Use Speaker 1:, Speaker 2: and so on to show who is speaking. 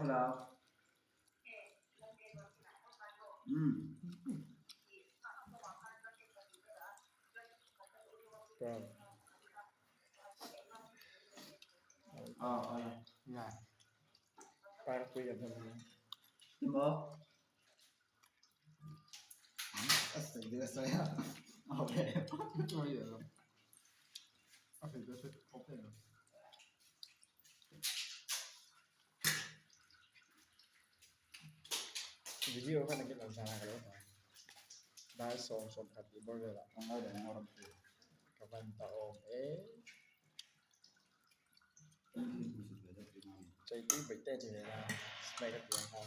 Speaker 1: Hello. Um. Emaw?
Speaker 2: Video khan a kil ang zan ah ka lo hmu a dar sawm sawm khat tih bawr velah ka van ta awm e chaitui bawihte a ni ve na smile a ti ang kha.